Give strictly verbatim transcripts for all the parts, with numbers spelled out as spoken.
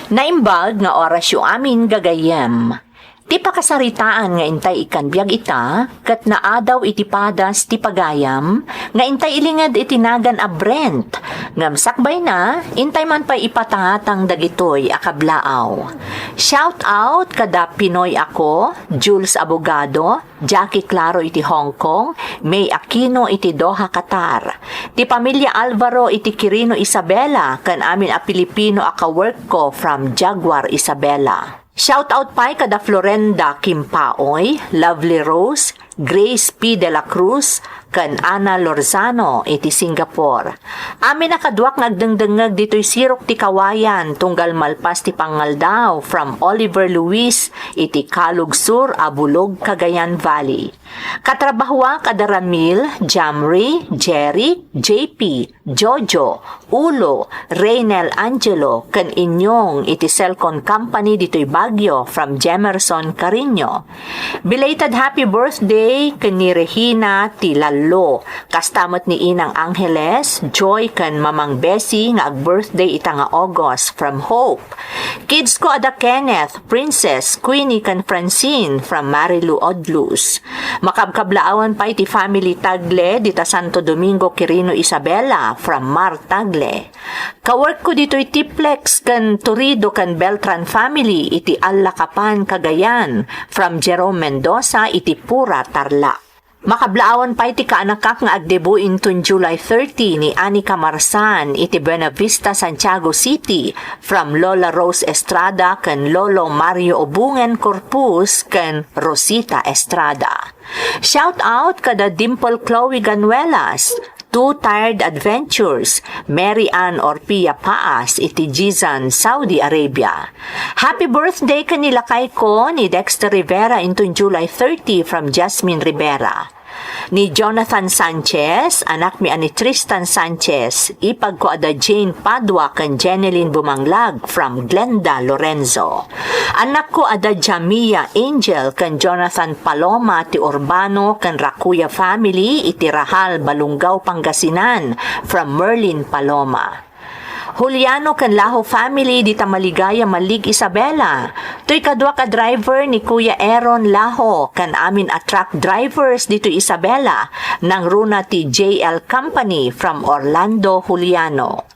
Naimbag nga orasyo amin, gagayyem. Ti pakasaritaan nga intay ikkan biag ita, ket naadaw iti padas ti pagayam, nga intay ilinged iti nagan a Brent, ngem sakbayna, intay man pay ipatangatang dagitoy a kablaaw. Shout out kada Pinoy Ako, Jules Abogado, Jackie Claro iti Hong Kong, May Aquino iti Doha, Qatar. Ti pamilia Alvaro iti Quirino, Isabela, ken amin a Pilipino a kaworkko from Jaguar, Isabela. Shout out pay kada Florenda Kimpaoy, Lovely Rose, Grace P. De La Cruz, ken Ana Lorzano iti Singapore. Amin a kaduak nga agdengdengngeg ditoy sirok ti kawayan tunggal malpas ti pangngaldaw from Oliver Luis iti Calug Sur, Abulog, Cagayan Valley. Katrabahuak a da Ramil, Jamri, Jerry, J P, Jojo, Ulo, Reynel Angelo, ken Inyong iti Cellcon Company ditoy Baguio from Jemerson Carino. Belated happy birthday ken ni Regina ti Lallo, kasta met ni Inang Angeles, Joy ken Mamang Bessie nga ag-birthday ita nga August from Hope. Kids ko a da Kenneth, Princess, Queenie ken Francine from Marilou Odlus. Makabkablaawan pay ti family Tagle dita Santo Domingo, Quirino, Isabela from Mar Tagle. Kawork ko ditoy Tiplex ken Torido ken Beltran family iti Allacapan, Cagayan from Jerome Mendoza iti Pura, Tarlac. Makablaawan pay ti kaanakak nga agdebu inton July thirty ni Anika Marsan iti Buenavista, Santiago City from Lola Rose Estrada ken Lolo Mario Obungen Corpus ken Rosita Estrada. Shout out kada Dimple Chloe Ganuelas, Two Tired Adventures, Mary Ann Orpia Paas iti Jizan, Saudi Arabia. Happy birthday ken ni lakayko ni Dexter Rivera inton July thirty from Jasmine Rivera. Ni Jonathan Sanchez, anakmi a ni Tristan Sanchez, ipagko a da Jane Padua ken Jeneline Bumanglag from Glenda, Lorenzo. Annakko a da Jamia Angel ken Jonathan Paloma ti Urbano ken Rakuya family iti Rahal, Balungao, Pangasinan from Merlin Paloma. Juliano ken Laho family dita Maligaya, Malig, Isabela. Toy kaduak a driver ni Kuya Aaron Laho ken amin a truck drivers ditoy Isabela, nangruna ti J L Company from Orlando Juliano.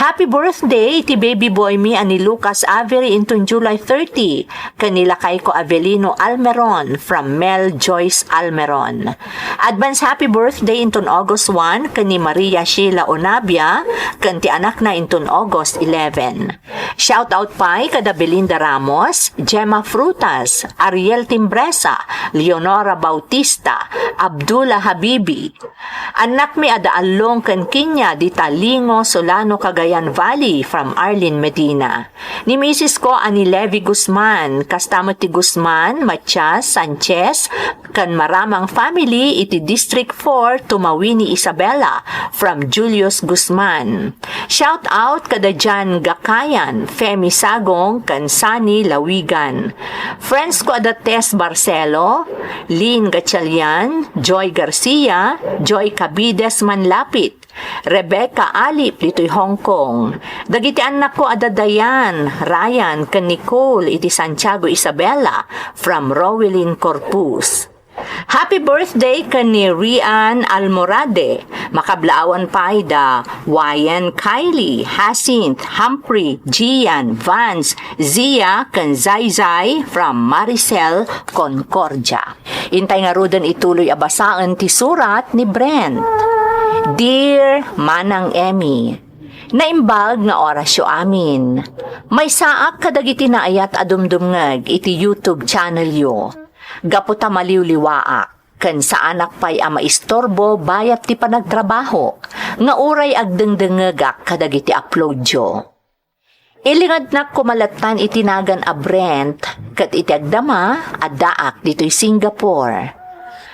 Happy birthday iti baby boy mi a ni Lucas Avery inton July thirty, ken ni lakayko Avelino Almeron from Mel Joyce Almeron. Advance happy birthday inton August one ken ni Maria Sheila Onabia ken ti anakna inton August eleven. Shout out pay kada Belinda Ramos, Gemma Frutas, Ariel Timbresa, Leonora Bautista, Abdullah Habibi, Annakmi a da Allong ken Kinya dita Lingo, Solano, Cagayan Valley from Arlene Medina. Ni misis ko a ni Levi Guzman, kasta met ti Guzman, Matias, Sanchez, ken Maramang family iti District four, Tumawini, Isabela from Julius Guzman. Shout out kada Jan Gakayan, Femi Sagong, ken Sunny Lawigan. Friends ko a da Tess Barcelo, Lynn Gatchalian, Joy Garcia, Joy Cabides Manlapit, Rebecca Alip ditoy Hong Kong. Dagiti annakko a da Dayan, Ryan, ken Nicole iti Santiago, Isabela from Rowelyn Corpus. Happy birthday ken ni Rian Almorade. Makablaawan pay da Wayan, Kylie, Hyacinth, Humphrey, Gian, Vance, Zia, ken Zayzay from Maricel Concordia. Intay ngaruden ituloy a basaen ti surat ni Brent. Dear Manang Emmy, naimbag nga orasyo amin. Maysaak kadagiti naayat a dumdumngeg iti YouTube channelyo. Gapu ta maliwliwaak, ken saanak pay a maistorbo bayat ti panagtrabaho, nga uray agdengdengngegak kadagiti uploadyo. Ilingednak koma lattan iti nagan a Brent, ket iti agdama, addaak ditoy Singapore.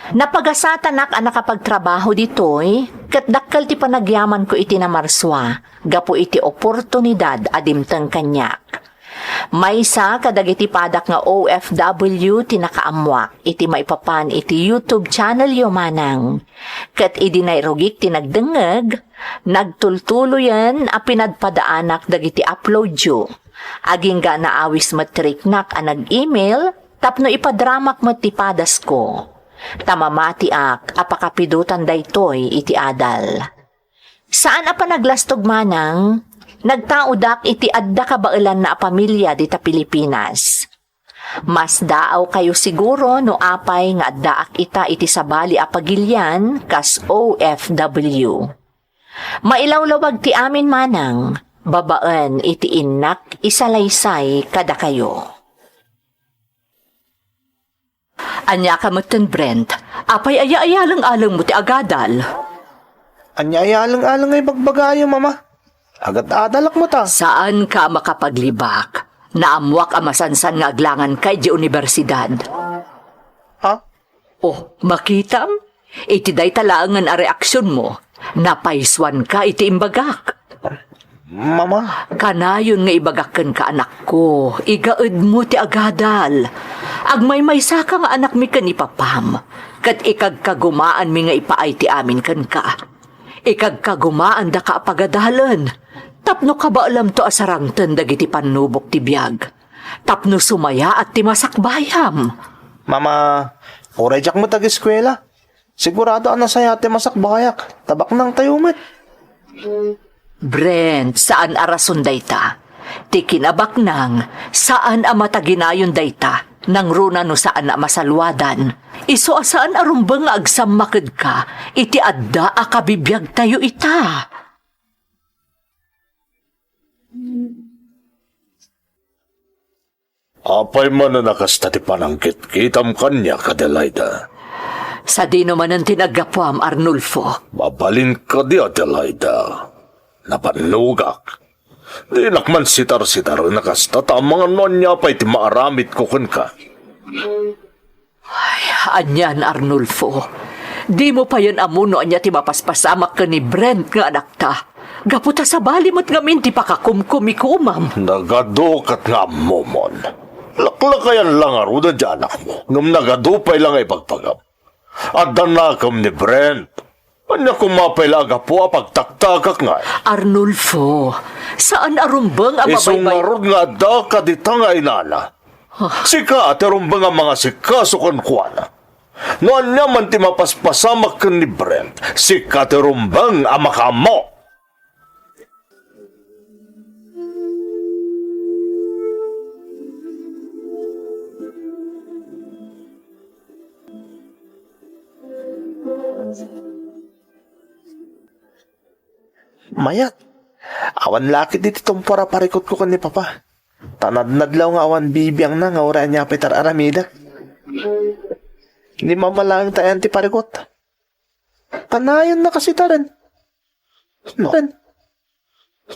Napagasatanak a nakapagtrabaho ditoy, ket dakkel ti panagyamanko iti namarsua, gapu iti oportunidad a dimteng kaniak. Maysa kadagiti padak nga O F W ti nakaammoak iti maipapan iti YouTube channelyo, Manang. Ket idi nairugik ti nagdengngeg, nagtultuloyen a pinadpadaanak dagiti uploadyo. Agingga naawis met ti riknak a nag-email tapno ipadramak met ti padasko. Ta mamatiak a pakapidotan daytoy iti adal. Saan a panaglastog manang, nagtaodak iti adda kabaelanna a pamilia dita Pilipinas. Masdaawkayo siguro no apay nga addaak ita iti sabali a pagilian kas O F W. Mailawlawag ti amin manang, babaen iti innak isalaysay kadakayo. Ania ka metten, Brent? Apay aya ayaleng-alengmo ti agadal? Ania ayaleng-aleng nga ibagbagayo, Mama? Agad-adalak mo ta. Saanka a makapaglibak. Naammoak a masansan nga aglanganka idiay universidad. Ha? Oh, makitam? Iti dayta laengen a reaksionmo, napaysuanka iti imbagak. Mama. Kanayon nga ibagak kenka, anakko, igaedmo ti agadal. Agmaymaysaka nga anakmi ken ipapam, ket ikagkagumaanmi nga ipaay ti amin kenka. Ikagkagumaandaka a pagadalen, tapno kabaelamto a sarangten dagiti pannubok ti biag, tapno sumayaat ti masakbayam. Mama, uray diak met ageskuela. Sigurado a nasayaat ti masakbayak, ta baknangtayo met. Brent, saan a rason dayta. Ti kinabaknang, saan a mataginayon dayta, nangruna no saan a masaluadan. Isu a saan a rumbeng nga agsammakedka iti adda a kabibiagtayo ita. Apay manen a kasta ti panangkitkitam kaniak, Adelaida? Sadino manen ti naggapuam, Arnulfo? Mabalin kadi, Adelaida. Napannugak. Dinak man sitar-sitaren a kasta ta amangan no ania pay ti maaramidko kenka. Ay, anian, Arnulfo? Dimo payen ammo no ania ti mapaspasamak ken ni Brent nga anakta. Gapu ta sabali met ngamin ti pakakumkumikomam. Nagadu ket nga ammomon. Laklakayan la ngaruden ti anakmo, ngem nagadu pay la nga ibagbagam. Adda nakem ni Brent. Ania koma pay la a gapu a pagtaktagak ngay? Arnulfo, saan a rumbeng a Isu mabaybay- ngarud nga adda kadita nga inana. Ah. Sika ti rumbeng a mangasikaso kenkuana. No ania man ti mapaspasamak ken ni Brent, sika ti rumbeng a makaammo. Mayat. Awan la ket iti tumpor a parikutko ken ni Papa. Ta nadnadlaw nga awan bibiangna nga uray ania pay ti ar-aramidek. Ni Mama laeng ti ayan ti parikut. Kanayonna kasita ren. No, ren.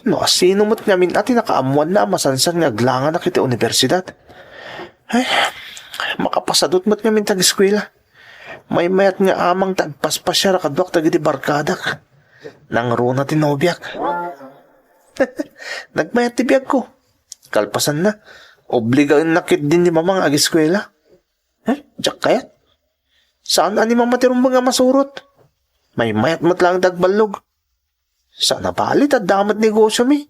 No, asino met ngamin a ti nakaammoanna a masansan nga aglanganak iti universidad? Ay, makapasadut met ngamin ti ageskuela. Maymayat nga amang ti agpaspasiar a kaduak dagiti barkadak. Nangruna ti nobiak. Nagmayat ti biagko. Kalpasanna, obligaennak ketdin ni Mama nga ageskuela. Eh, diak kayat. Saan a ni Mama ti rumbeng a masurot. Maymayat met laeng ti agballog. Saan a bali ta adda met negosiomi.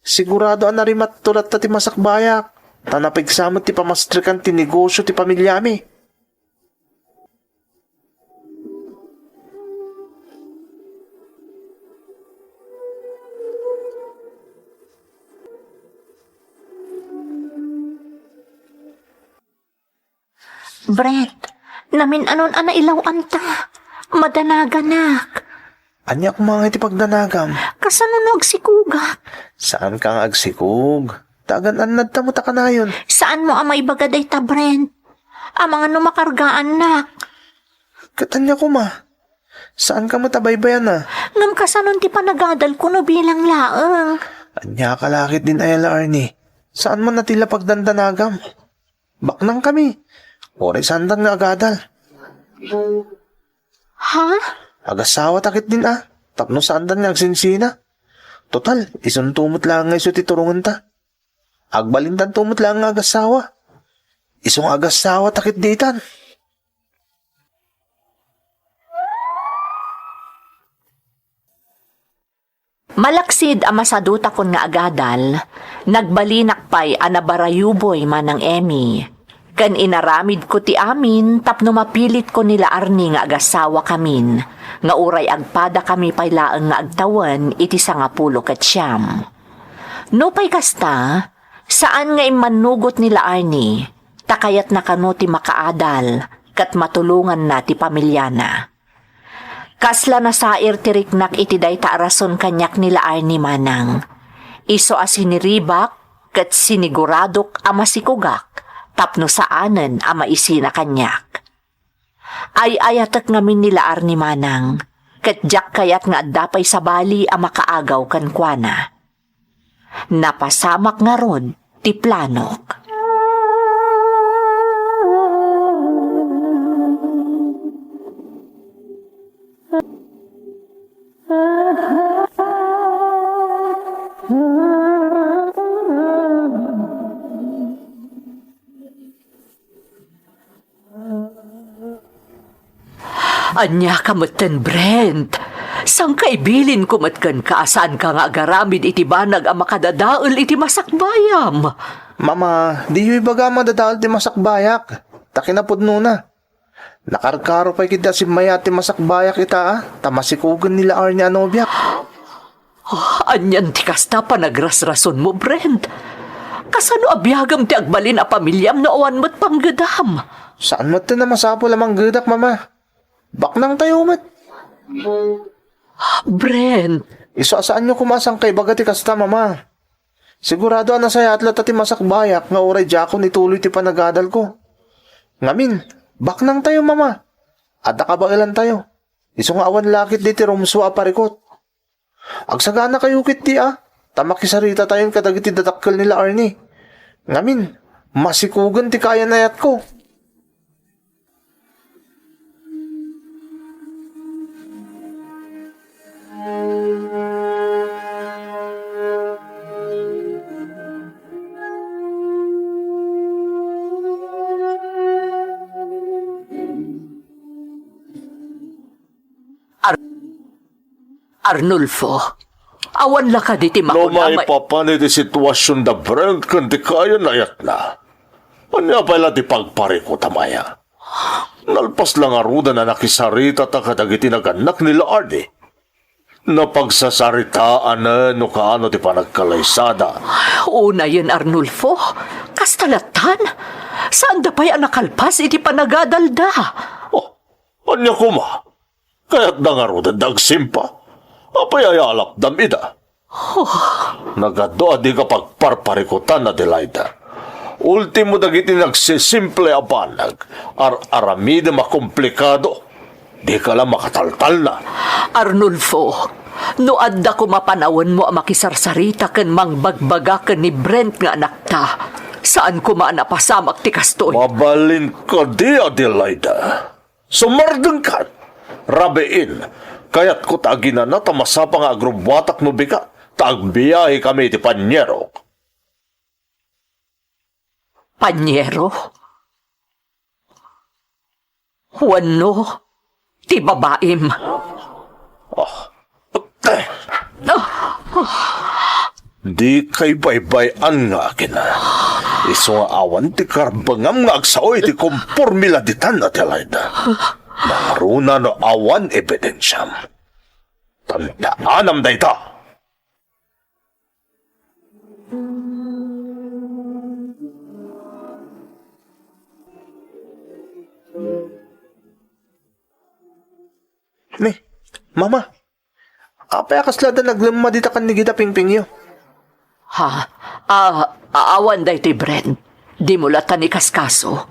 Sigurado a narimatto latta ti masakbayak. Ta napigsa met ti pamastrikan ti negosio ti pamiliami. Brent, namin-anon a nailaw-anta. Madanaganak. Ania koma nga iti pagdanagam? Kasano no agsikugak? Saanka nga agsikug. Ta agan-annadta met a kanayon. Saanmo a maibaga dayta, Brent? Amangan no makargaannak. Ket ania koma? Saanka met a baybayana? Ngem kasanon ti panagadalko no bilang laeng? Ania ka la ketdin, Ayala Arnie? Saan man a ti la pagdandanagam? Baknangkami. Uray saandan nga agadal. Ha? Agasawata ketdin a, tapno saandan nga agsinsina. Total, isunto met laeng nga isu ti turongenta. Agbalintanto met laeng nga agasawa. Isu nga agasawata ketdi itan. Malaksid a masadutakon nga agadal, nagbalinak pay a nabarayuboy manang Emmy. Ken inaramidko ti amin tapno mapilitko ni la Arnie nga agasawakamin, nga uray agpadakami pay laeng nga agtawen iti sangapulo ket siam. Nupay kasta, saan nga immannugot ni la Arnie, ta kayatna kano ti makaadal, ket matulonganna ti pamiliana. Kasla nasair ti riknak iti dayta a rason kaniak ni la Arnie manang. Isu a siniribak ket siniguradok a masikugak tapno saanen a maisina kaniak. Ay-ayatek ngamin ni la Arnie manang, ket diak kayat nga adda pay sabali a makaagaw kenkuana. Napasamak ngarud ti planok. Ania ka metten, Brent? Sangkaibilinko met kenka a saanka nga agaramid iti banag a makadadael iti masakbayam. Mama, diyo ibaga a madadael ti masakbayak. Ta kinapudnona, nakarkaro pay ketdi a simmayaat ti masakbayak ita, a, ta masikugen ni la Arnie a nobiak. Ah, anian ti kasta panagrasrasonmo, Brent? Kasano a biagem ti agbalin a pamiliam no awan met panggedam? Saan met a masapul a manggedak, Mama. Baknangtayo met. Brent! Isu a saanyo koma a sangkaibaga ti kasta, Mama. Sigurado a nasayaat latta ti masakbayak nga uray diakon ituloy ti panagadalko. Ngamin, baknangtayo, Mama. Adda kabaelantayo. Isu nga awan la ketdi ti rumsua a parikut. Agsaganakayo ketdi a, ta makisaritatayon kadagiti dadakkel ni la Arnie. Ngamin, masikugen ti kayan-ayatko. Ar-, Arnulfo, awan la kadi ti No makuna, ma- maipapan iti situasion da Brent ken ti kayan-ayatna, ania pay la ti pagparikutam aya? Nalpas la ngaruden a nakisaritata kadagiti nagannak ni la Arnie. Napagsasaritaanen no kaano ti panagkalaysada. Unayen, Arnulfo, kasta lattan? Saanda pay a nakalpas iti panagadalda. Oh, ania koma? Kayatda ngaruden da agsimpa? Apay aya a lapdam ida? Nagadu a dika pagparparikutan, Adelaida. Ultimo dagiti nagsisimple a banag, ar-aramidem a komplikado. Dika la makataltalna. Arnulfo, no adda koma panawenmo a makisarsarita ken mangbagbaga ken ni Brent nga anakta, saan koma a napasamak ti kastoy. Mabalin kadi, Adelaida. Sumardengkan. Rabiin, kayatko ta aginana ta masapa nga agrubbuatak no bigat ta agbiahekami iti paniero. Paniero? Wenno ti babaim? Ah. Dikay baybay-an nga agina. Isu nga awan ti karbengam nga agsao iti komporme la ditan, Adelaida. Nangruna no awan ebidensiam. Tandaanam dayta. Ni, Mama, apay a kasla adda naglemma dita ken ni Gida Pingpingyo? Ha? Ah, awan daytoy, Brent. Dimo lattan ikaskaso.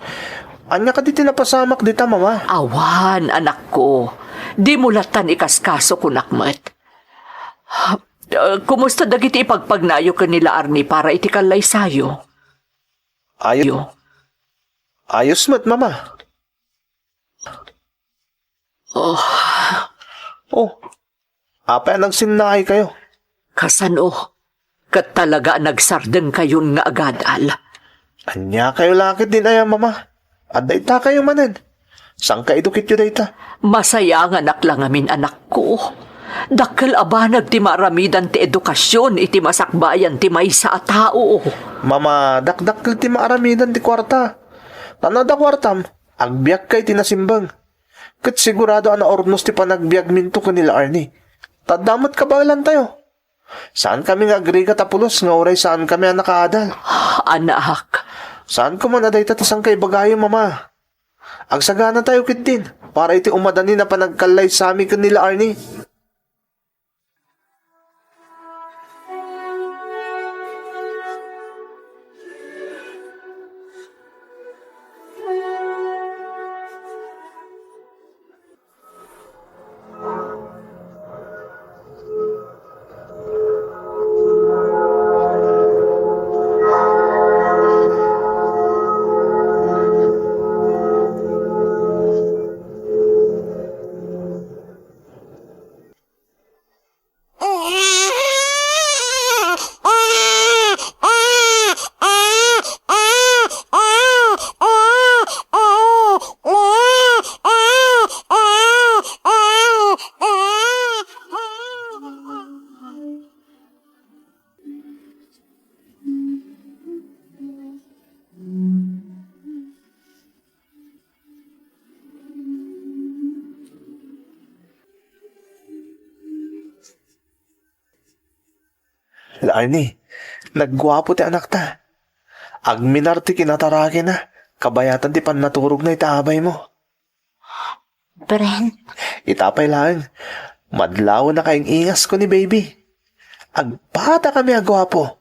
Ania kadi ti napasamak dita, Mama? Awan, anakko. Dimo lattan ikaskaso, kunak met. Ah, kumusta dagiti ipagpagnayo ken ni la Arnie para iti kallaysayo? Ayo. Ayos met, Mama. Oh. Oh, apay a nagsinnakayo? Kasano? Ket talaga a nagsardengkayon nga agadal. Aniakayo la ketdin aya, Mama? Adda itakayo manen. Sangkaidukityo dayta. Masayanganak la ngamin, anakko. Dakkel a banag ti maaramidan ti edukasyon iti masakbayan ti maysa a tao. Mama, dakdakkel ti maaramidan ti kuarta. Tan no adda kuartam, agbiagka iti nasimbeng. Ket sigurado a naurnos ti panagbiagminto ken ni La Arnie. Ta adda met kabaelantayo. Saankami nga agrigat a pulos nga uray saankami a nakaadal. Anak. Saan koma a dayta ti sangkaibagayo, Mama. Agsaganatayo ketdin para iti umadanin a panagkallaysami ken ni La Arnie. La Arnie, nagguapo ti anakta. Agminar ti kinatarakina, kabayatan ti pannaturogna iti abaymo. Brent. Ita pay laeng, madlawen a kaing-ingas ko ni baby. Agpadakami a guapo.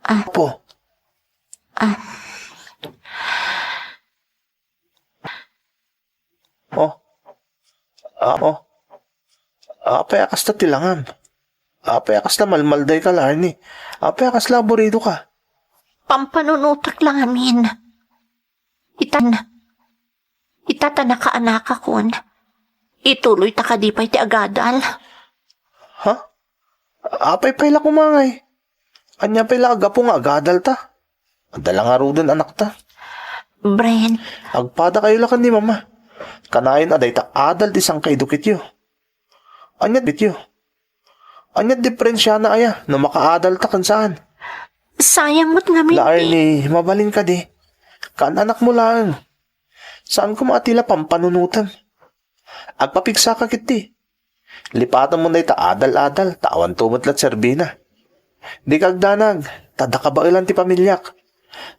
Ah. Po. Ah. Oh. Ah, oh. Apay a kasta ti langam? Apay a kasta malmaldayka, La Arnie? Apay a kasla aburidoka? Pampanunotek la ngamin. Itan, ita ta nakaanakakon. Ituloy ta kadi pay ti agadal. Ha? Apay pay la koma ngay? Ania pay la a gapu nga agadalta? Adda la ngaruden anakta. Brent. Agpadakayo la ken ni Mama. Kanayon a dayta adal ti sangkaidukityo. Ania ti, ania ti diferensiana aya no makaadalta ken saan? Sayang met ngamin ti La Arnie, mabalin kadi. Kaan-anakmo laeng. Saan koma a ti la pampanunotem. Agpapigsaka ketdi. Lipatem dayta adal-adal, ta awanto met la ti serbina. Dika agdanag, ta adda kabaelan ti pamiliak.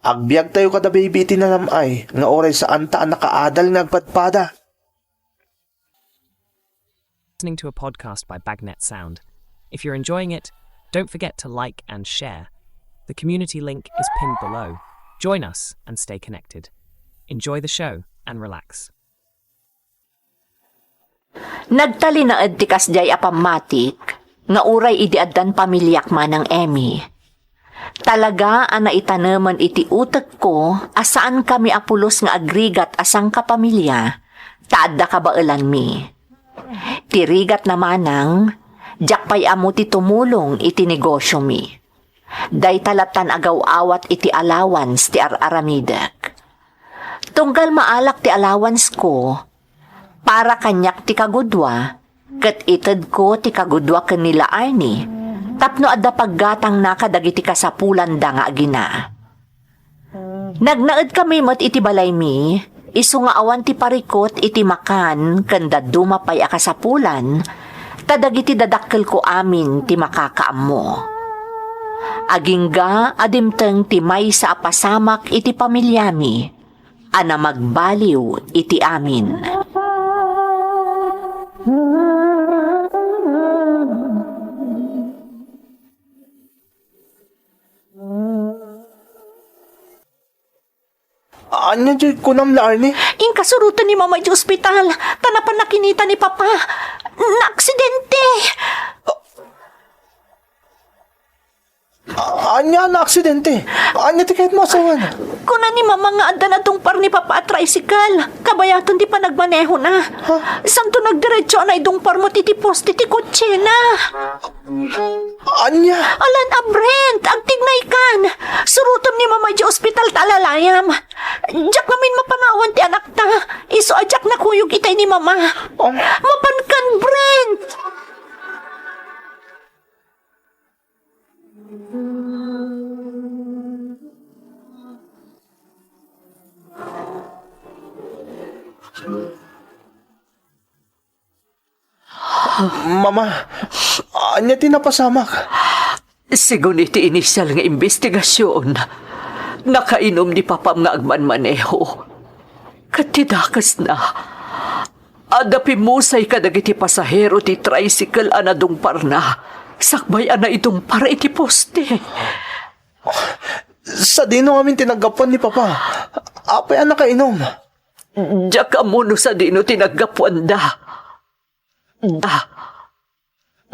Agbiagtayo kada baby iti nanam-ay nga uray saanta a nakaadal nga agpadpada. Listening to a podcast by Bagnet Sound. If you're enjoying it, don't forget to like and share. The community link is pinned below. Join us and stay connected. Enjoy the show and relax. Nagtalinaed ti kasdiay a pammatik nga uray idi addan pamiliak manang Emmy. Talaga a naitanemen iti utekko a saankami a pulos nga agrigat a sangkapamilia ta adda kabaelanmi. Ti rigatna manang, diak pay ammo ti tumulong iti negosiomi. Dayta lattan agaw-awat iti allowance ti ar-aramidek. Tunggal maalak ti allowance ko, para kaniak ti kagudua, ket itedko ti kagudua ken ni La Arnie tapno adda paggatangna kadagiti kasapulanda nga agina. Nagnaedkami met iti balaymi, isu nga awan ti parikut iti makan ken dadduma pay a kasapulan, ta dagiti dadakkelko amin ti makakaammo. Agingga a dimteng ti maysa a pasamak iti pamiliami a namagbaliw iti amin. Ania diay kunam, La Arnie? Inka suroten ni Mama iti ospital, ta napan nakinita ni Papa. Naaksidente! A-, ania a naaksidente? Ania ti kayatmo a sawen? Kuna ni Mama nga adda nadungpar ni Papa a tricycle, kabayaten ti panagmanehona. Ha? Santo nagdiretso a naidungpar met iti poste ti kotsena. Ania? Alan a Brent, agtignaykan. Surotem ni Mama idiay ospital ta alalayam. Diak ngamin mapanawan ti anakta. Isu a diak nakuyog itay ni Mama. Oh. Mapankan, Brent! Mama, ania ti napasamak? Sigun iti inisial nga imbestigasion, nakainom ni papam nga agmanmaneho. Ket ti dakesna, adda pimmusay kadagiti pasahero ti tricycle a nadungparna, sakbay a naidungpar iti poste. Sadino ngamin ti naggapuan ni Papa? Apay a nakainom? Diak ammo no sadino ti naggapuanda. Da.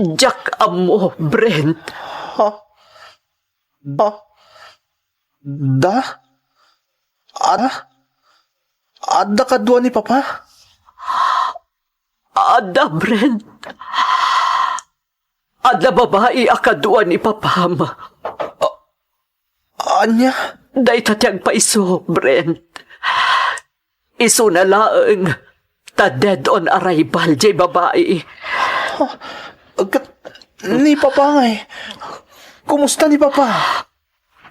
Diak ammo, Brent. Ha? Da? Da? Ada? Adda kadua ni Papa? Adda, Brent. Adda babai a kadua ni papam. A-, ania? Dayta ti agpaiso, Brent. Isuna laeng ta dead on arrival jay babai. Ket ni Papa ngay? Kumusta ni Papa?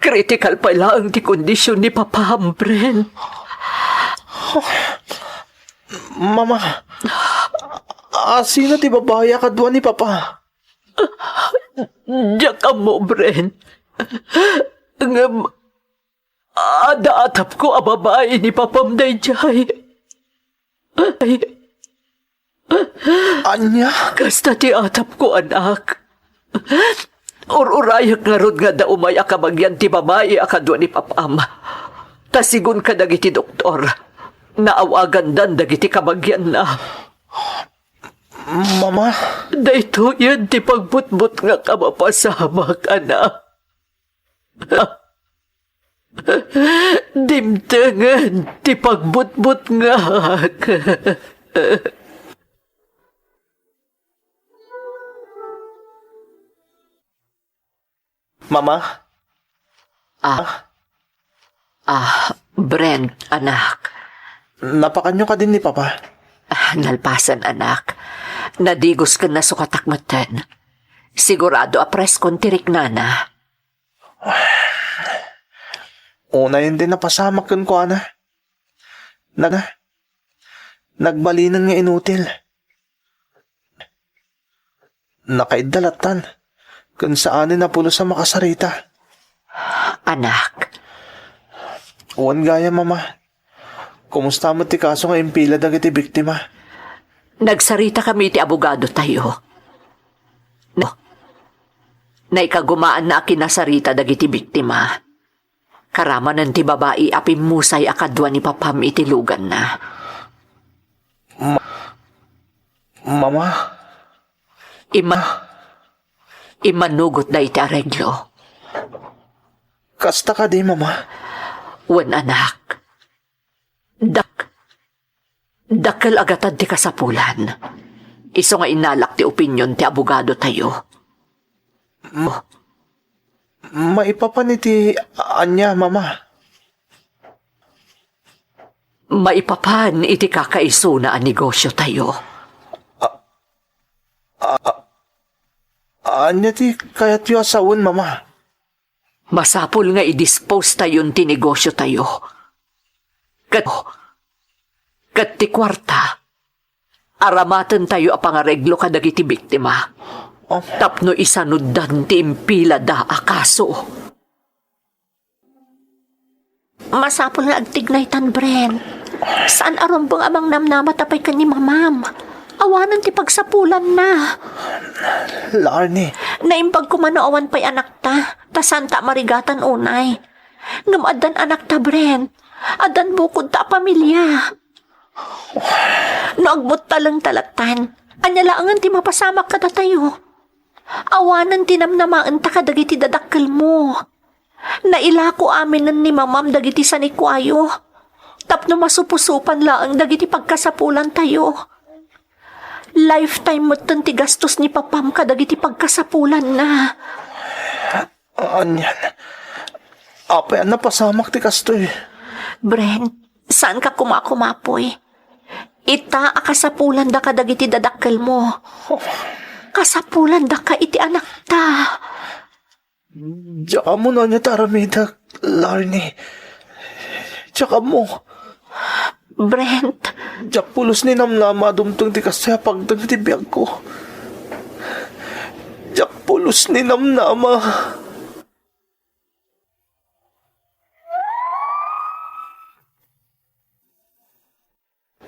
Critical pay laeng ti kondisyon ni Papam, Bren. Mama, asino ti babai a kadua ni Papa? Diak ammo, Bren. Ngem, adda atapko a babai ni Papam daydiay. Ay. Ania? Kasta ti atapko, anak. Ur-urayak ngarud nga adda umay a kabagian ti babai a kadua ni Papam. Ta sigun kadagiti doktor, naawagandan dagiti kabagianna. Mama? Daytoyen ti pagbutbutngak a mapasamak, anak. Dimtengen ti pagbutbutngak. Mama? Ah. Ah, Brent, anak. Napakanyo kadin ni Papa? Ah, nalpasen, anak. Nadigos ken nasukatak metten. Sigurado a preskon ti riknana. Unayen ti napasamak kenkuana. Nag-, nagbalinen nga inutil. Nakaidda lattan, ken saanen a pulos a makasarita. Anak. Wen gayam, Mama. Kumusta met ti kaso nga impila dagiti biktima? Nagsaritakami iti abogadotayo. No. Naikagumaanna a kinasarita dagiti biktima. Karamanen ti babai a pimmusay a kadua ni Papam iti luganna. Ma-, Mama? Imma-, immanugotda iti areglo. Kasta kadi, Mama? Wen, anak. Dak-, dakkel a gatad ti kasapulan. Isu nga innalak ti opinion ti abogadotayo. Ma-, maipapan iti ania, Mama? Maipapan iti kakaisuna a negosiotayo. A-, a-, a-, ania ti kayatyo a sawen, Mama? Masapul nga i-dispose tayon ti negosiotayo. Ket, ket ti kuarta, aramatentayo a pangareglo kadagiti biktima. Oh. Tapno isanuddan ti impilada a kaso. Masapul nga agtignaytan, Bren. Saan a rumbeng a mangnamnama ta pay ken ni Mamam. Awanen ti pagsapulanna. Larni. Naimbag koma no awan pay anakta, ta saanta a marigatan unay. Ngem addan anakta, Bren. Addan bukodta a pamilia. No agbutalengta lattan, ania laengen ti mapasamak kadatayo? Awanen ti namnamaenta kadagiti dadakkelmo. Nailako aminen ni Mamam dagiti sanikuayo tapno masupusopan laeng dagiti pagkasapulantayo. Lifetime metten ti gastos ni Papam kadagiti pagkasapulanna. Anian? Apay a napasamak ti kastoy? Bren, saanka koma a kumapoy. Ita a kasapulanda kadagiti dadakkelmo. Kasapulandaka iti anakta. Diak ammo no ania ti aramidek, Larnie. Diak ammo. Brent. Diak pulos ni namnama a dumteng ti kastoy a pagteng iti biagko. Diak pulos ni namnama.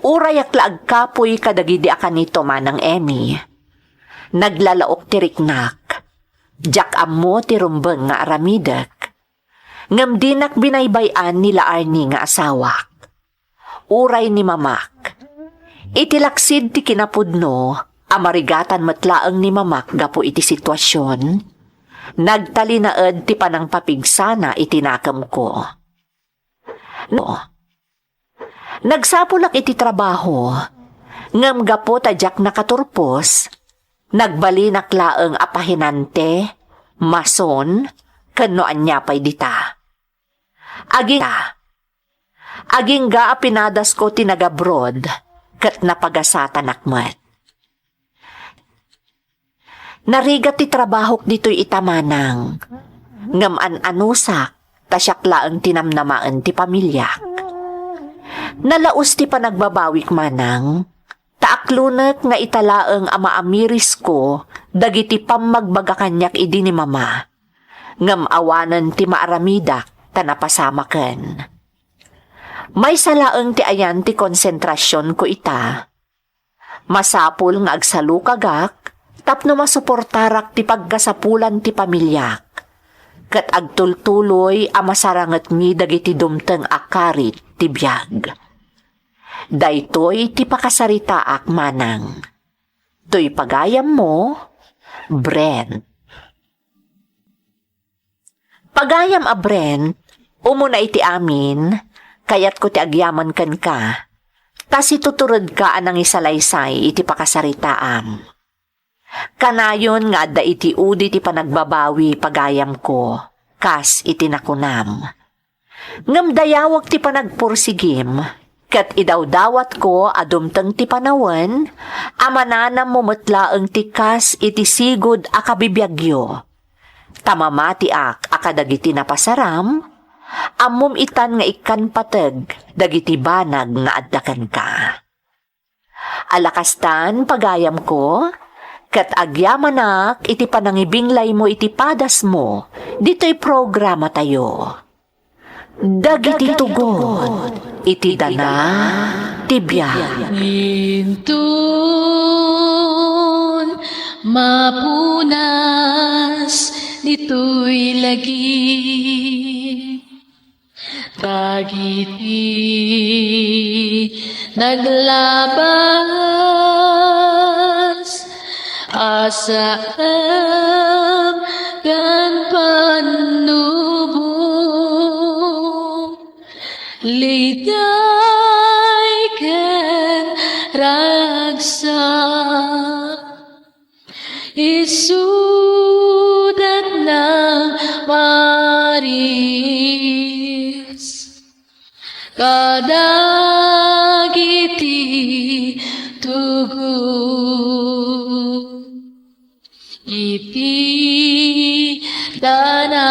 Urayak la agkapuy kadagidi a kanito, Manang Emmy. Naglalaok ti riknak. Diak ammo ti rumbeng nga aramidek. Ngem dinak binaybay-an ni Larnie nga asawak. Uray ni mamak. Iti laksid ti kinapudno, a marigatan met laeng ni mamak gapu iti situasion, nagtalinaed ti panangpapigsana iti nakemko. No. Nagsapulak iti trabaho, ngem gapu ta diak nakaturpos, nagbalinak laeng a pahinante, mason, ken no ania pay dita. Aging-, agingga a pinadasko ti nagabroad, ket napagasatanak met. Narigat ti trabahok ditoy ita, Manang. Ngem an-anusak, ta siak laeng ti namnamaen ti pamiliak. Nalaus ti panagbabawik, Manang. Ta aklonek nga ita laeng a maamirisko dagiti pammagbaga kaniak idi ni Mama. Ngem awanen ti maaramidak ta napasamaken. Maysa laeng ti ayan ti konsentrasionko ita. Masapul nga agsalukagak tapno masuportarak ti pagkasapulan ti pamiliak, ket agtultuloy a masarangetmi dagiti dumteng a karit ti biag. Daytoy ti pakasaritaak, Manang. Toy pagayammo, Brent. Pagayam a Brent, umuna iti amin, kayatko ti agyaman kenka, ta situturedka a nangisalaysay iti pakasaritaam. Kanayon nga adda iti udi ti panagbabawi, pagayamko, kas iti nakunam. Ngem dayawek ti panagpursigim, ket idawdawatko a dumteng ti panawen a mananammo met laeng ti kas iti sigud a kabibiagyo. Ta mamatiak a kadagiti napasaram, ammom itan nga ikkan pateg dagiti banag nga adda kenka. Ala kastan, pagayamko, ket agyamanak iti panangibinglaymo iti padasmo ditoy programatayo. Dagiti tugot iti dana ti biag. Inton mapunas ditoy lagi, dagiti naglabas a saem ken pannubo, liday ken ragsak. Isuda nang Maris kadagiti tugot iti dana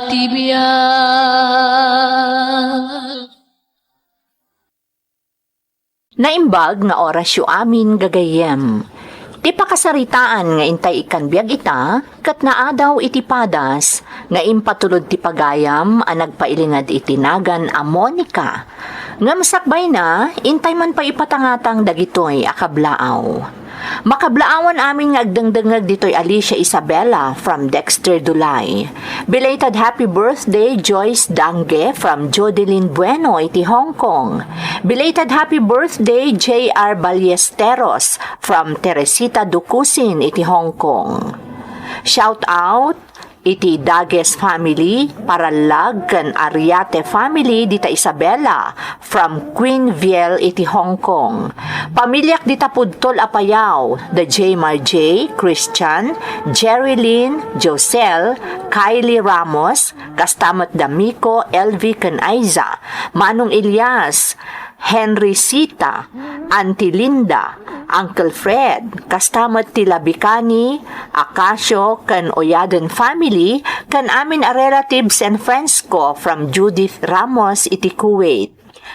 ti biag. Naimbag nga orasyo amin, gagayyem. Ti pakasaritaan nga intay ikkan biag ita, ket naadaw iti padas nga impatulod ti pagayam a nagpailinged iti nagan a Monica. Ngem sakbayna, intay man pay ipatangatang dagitoy a kablaaw. Makablaawan amin nga agdengdengngeg ditoy Alicia Isabela from Dexter Dulay. Belated happy birthday, Joyce Dange from Jodeline Bueno iti Hong Kong. Belated happy birthday, J R Ballesteros from Teresita Dukusin iti Hong Kong. Shout out iti Dages family, Parallag ken Ariate family dita Isabela from Queen Viel iti Hong Kong. Pamiliak dita pudtol a payaw, da J Mar J, Christian, Jerry Lynn, Josel, Kylie Ramos, kasta met da Miko, Elvi ken Aiza, Manong Elias, Henry Sita, Auntie Linda, Uncle Fred, kasta met ti Labicani, Acacio, ken Oyaden family, ken amin a relatives and friends ko from Judith Ramos iti Kuwait.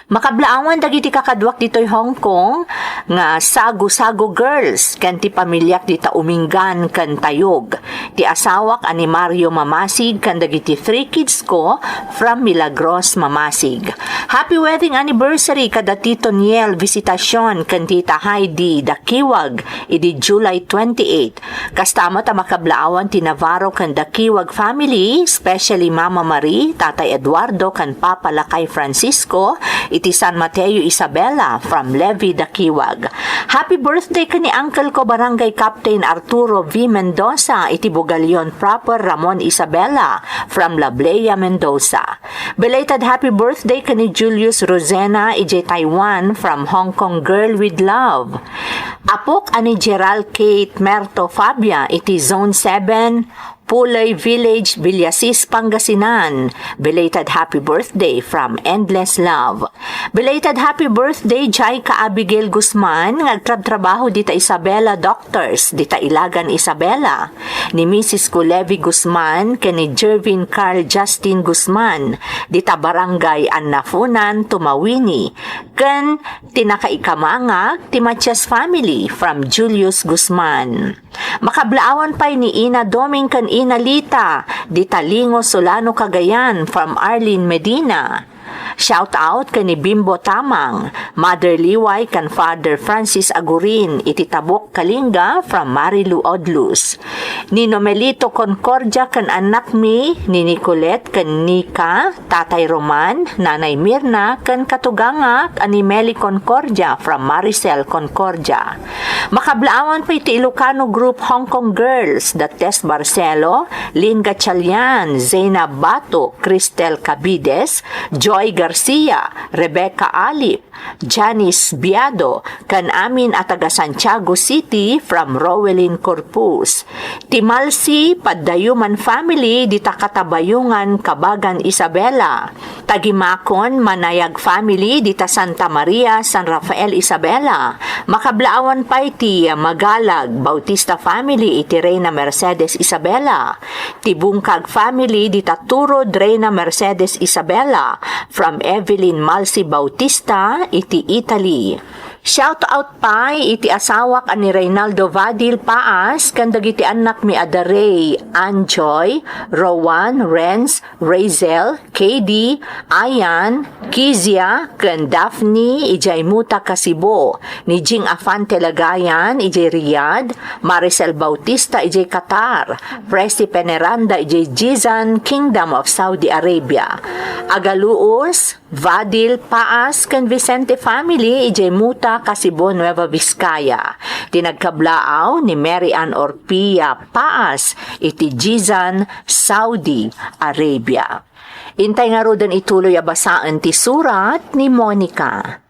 Makablaawan dagiti kakaduak ditoy Hong Kong nga Sago-Sago Girls ken ti pamiliak dita Uminggan ken Tayog. Ti asawak a ni Mario Mamasig ken dagiti three kids ko from Milagros Mamasig. Happy wedding anniversary kada Tito Niel Visitacion ken Tita Heidi Dakiwag idi July twenty-eight. Kasta met a makablaawan ti Navarro ken Dakiwag family, especially Mama Marie, Tatay Eduardo, ken Papa Lakay Francisco, iti San Mateo Isabela, from Levi Dakiwag. Happy birthday ken ni uncle ko, Barangay Captain Arturo V Mendoza, iti Bugalion proper, Ramon Isabela, from Lablea Mendoza. Belated happy birthday ken ni Julius Rosena, idiay Taiwan, from Hong Kong Girl with Love. Apok a ni Gerald Kate Merto Fabia iti Zone seven, Pulay Village, Villasis, Pangasinan. Belated happy birthday from Endless Love. Belated happy birthday, Jaika Abigail Guzman, nga agtrabtrabaho dita Isabela Doctors, dita Ilagan Isabela. Ni Misis ko Levi Guzman, ken ni Jervin Carl Justin Guzman, dita Barangay Annafunan, Tumawini. Ken ti nakaikamangak, ti Matias family, from Julius Guzman. Makablaawan pay ni Ina Doming ken Ina Lita, dita Lingo, Solano, Cagayan, from Arlene Medina. Shout out ken ni Bimbo Tamang, Mother Liway ken Father Francis Agurin, iti Tabok, Kalinga, from Marilu Odlus. Ni Nomelito Concordia ken annakmi, ni Nicolette ken Nika, Tatay Roman, Nanay Mirna, ken katugangak a ni Meli Concordia from Maricel Concordia. Makablaawan pay ti Ilocano group Hong Kong Girls, da Tess Barcelo, Lynn Gatchalian, Zainab Bato, Cristel Cabides, Joy Garcia, Rebecca Alip, Janice Biado, ken amin a taga Santiago City from Rowelyn Corpus. Ti Malsi Padayuman family dita Katabayongan, Kabagan, Isabela. Tagimakon Manayag family dita Santa Maria, San Rafael, Isabela. Makablaawan pay ti Magalag Bautista family iti Reina Mercedes, Isabela. Ti Bungkag family dita Turod, Reina Mercedes, Isabela, from Evelyn Malsi Bautista iti Italy. Shout out pay iti asawak a ni Reynaldo Vadil Paas ken dagiti annakmi a da Ray, Anjoy, Rowan, Renz, Razel, K D, Ayan, Kizia, ken Daphne idiay Mutaka, Cebu, ni Jing Afante Lagayan idiay Riyadh, Maricel Bautista idiay Qatar, Presi Peneranda idiay Jizan, Kingdom of Saudi Arabia. Agaluos, Vadil Paas ken Vicente family idiay Mutaka, Cebu, Nueva Vizcaya. Ti nagkablaaw ni Mary Ann Orpia Paas iti Jizan, Saudi Arabia. Intay ngaruden ituloy a basaen ti surat ni Monica.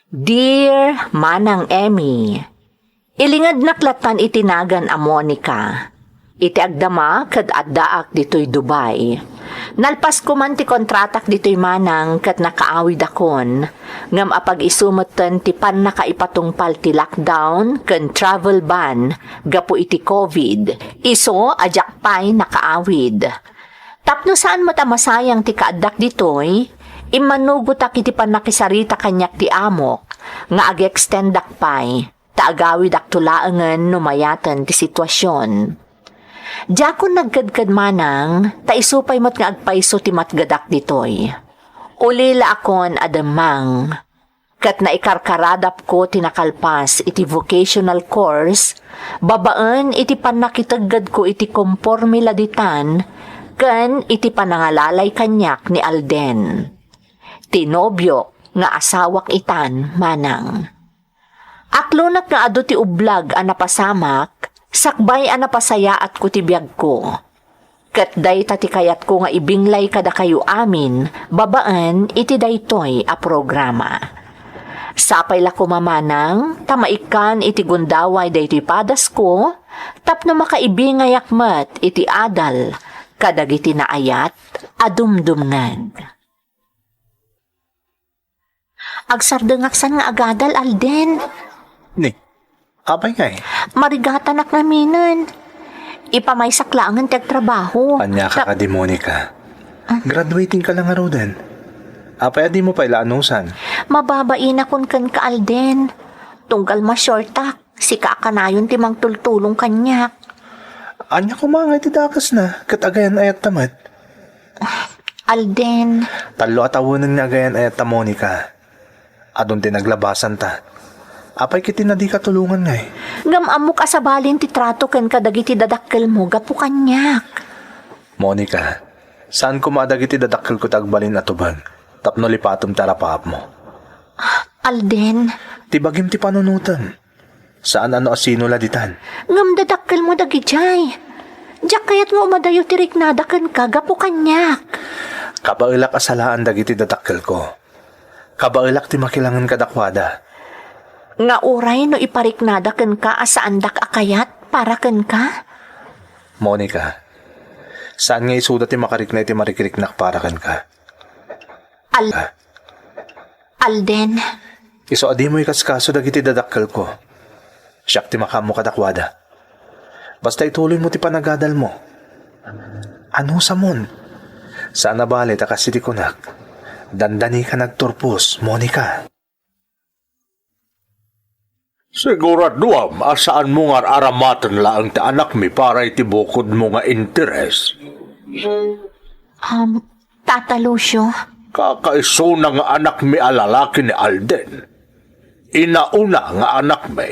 Dear Manang Emmy, ilingednak lattan iti nagan a Monica. Iti agdama ket addaak ditoy Dubai. Nalpas ko man ti kontratak ditoy manang ket nakaawidakon, ngem apag-isu metten ti pannakaipatungpal ti lockdown ken travel ban gapu iti covid, isu a diak pay nakaawid. Tapno saan met a masayang ti kaaddak ditoy, immanugotak iti pannakisarita kaniak ti amok nga ag-extendak pay, ta agawidakto laengen no mayaten ti situasion. Diakon nagkedked manang, ta isu pay met nga agpayso ti matgedak ditoy. Ulilaakon a demmang, ket naikarkaradapko ti nakalpas iti vocational course babaen iti pannakiteggedko iti Conforme Laditan ken iti panangalalay kaniak ni Alden, ti nobiok nga asawak itan manang. Aklonak nga adu ti ublag a napasamak sakbay a napasayaatko ti biagko. Ket dayta ti kayatko nga ibinglay kadakayo amin babaen iti daytoy a programa. Sapay la koma manang ta maikkan iti gundaway daytoy padasko tapno makaibingayak met iti adal kadagiti naayat a dumdumngeg. Agsardengak san nga agadal, Alden. Ni, apay ngay? Marigatanak naminen. Ipamaysak laengen ti agtrabaho. Ania ka Ta- kadi, Monica? Ah. Graduating ka lang ngaruden. Apay a dimo pay la anusan? Mababainakon kenka, Alden. Tunggal mashortak, sika a kanayon ti mangtultulong kaniak. Ania koma ngay ti dakesna, ket agayan-ayatta met? Alden. Tallo a tawenen nga agayan-ayatta, Monica. Adun ti naglabasanta. Apay ket ti nadika tulongan ngay? Ngem ammok a sabalin ti trato ken kadagiti dadakkelmo gapu kaniak. Monica, saan koma a dagiti dadakkelko ti agbalin a tubag tapno lipatem ti arapaapmo. Alden. Ti bagim ti panunotem. Saan a no asino la ditan. Ngem dadakkelmo dagidiay. Diak kayat nga umadayo ti riknada kenka gapu kaniak. Kabaelak a salaan dagiti dadakkelko. Kabaelak ti makilangen kadakuada. Nga uray no ipariknada kenka a saandak a kayat para kenka? Monica, saan nga isuda ti makarikna iti marikriknak para kenka? Al- Ah. Alden. Isu a dimo ikaskaso dagiti dadakkelko. Siak ti makaammo kadakuada. Basta ituloymo ti panagadalmo. Anusamon? Saan a bale ta kas iti kunak, dandani ka nagturpos, Monica. Siguraduam a saanmo nga ar-aramaten laeng ti anakmi para iti bukodmo nga interes. Um, Tata Lucio. Kakaisuna nga anakmi a lalaki ni Alden. Inauna nga anakmi.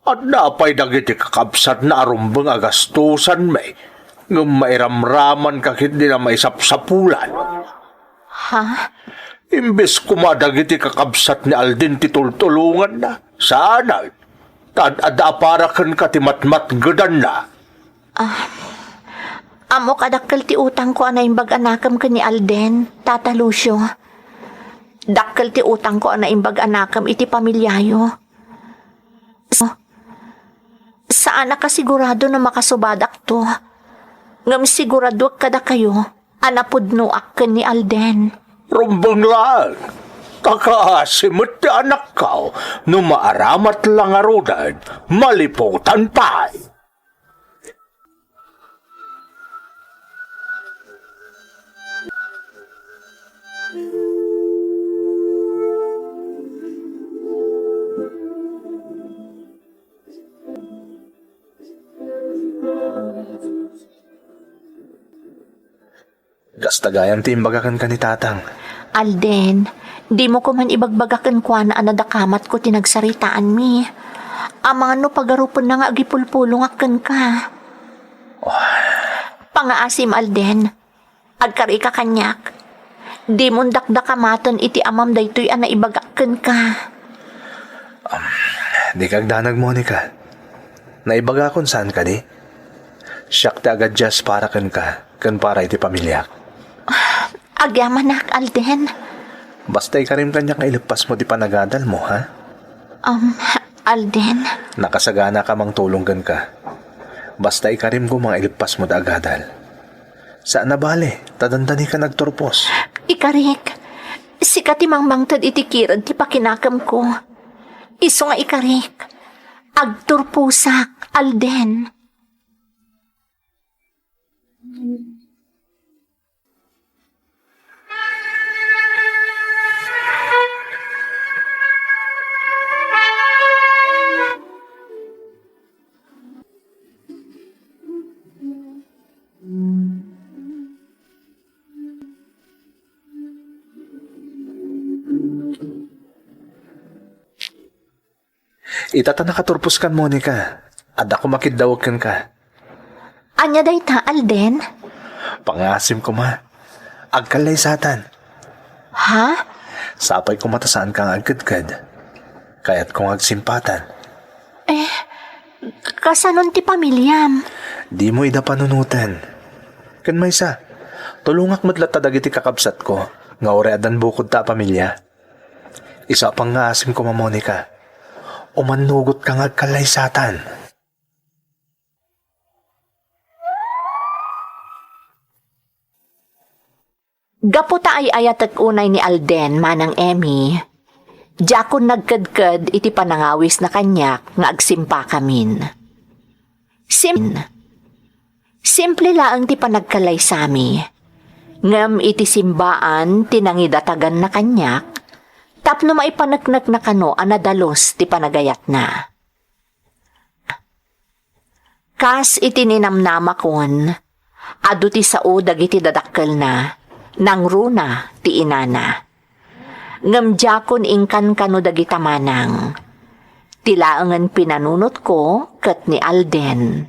Adda pay dagiti kakabsatna a rumbeng a gastusanmi, ngem mairamramanka ketdi a maisapsapulan. Ha? Imbes koma dagiti kakabsat ni Alden ti tultulonganna, saanen, ta ad-adda a para kenka ti matmatgedanna. Ah, ammok a dakkel ti utangko a naimbag a nakem ken ni Alden, Tata Lucio. Dakkel ti utangko a naimbag a nakem iti pamiliayo. Sa-, saan a kasigurado no makasubadakto. Ngem siguradoek kadakayo a napudnoak ken ni Alden. Rumbeng laeng, ta kaasi met ti anakko no maaramat la ngaruden, maliputan pay. Kasta gayam ti imbaga kenka ni Tatang. Alden, dimo koman ibagbaga kenkuana a nadakamatko ti nagsaritaanmi. Amangan no pagarupenna nga agipulpulongak kenka. Oh. Pangaasim, Alden. Agkarika kaniak. Dimon dakdakamaten iti amam daytoy a naibagak kenka. Um, dika agdanag, Monica. Naibagakon saan kadi? Siak ti agadias para kenka, ken para iti pamiliak. Agyamanak, Alden. Basta ikarim kaniak nga ileppasmo ti panagadalmo, ha? Um, Alden. Nakasagana ka mangtulong kenka. Basta ikarim koma nga ileppasmo ti agadal. Saan a bale, ta dandani ka nagturpos. Ikarik, sika ti mangmangted iti kired ti pakinakemko. Isu nga ikarik, agturposak, Alden. Ita ta nakaturpos kan Monica. Adda koma kiddawek kenka. Ania dayta, Alden? Pangaasim koma. Agkallaysatan. Ha? Sapay koma ta saanka nga agkedked. Kayatko nga agsimpatan. Eh, kasanon ti pamiliam? Dimo ida panunoten. Ken maysa, tulongak met latta dagiti kakabsatko nga uray addan bukodta a pamilia. Isu a pangngaasim koma, Monica. Umannugotka nga agkallaysatan. Gapu ta ay-ayatek unay ni Alden, Manang Emmy, diakon nagkedked iti panangawisna kaniak nga agsimpakamin. Sim-, simple laeng ti panagkallaysami, ngem iti simbaan ti nangidataganna kaniak tapno maipaneknekna kano a nadalus ti panagayatna. Kas iti ninamnamakon, adu ti sao dagiti dadakkelna, nangruna ti inana. Ngem diakon inkankano dagita manang. Ti laengen pinanunotko ket ni Alden.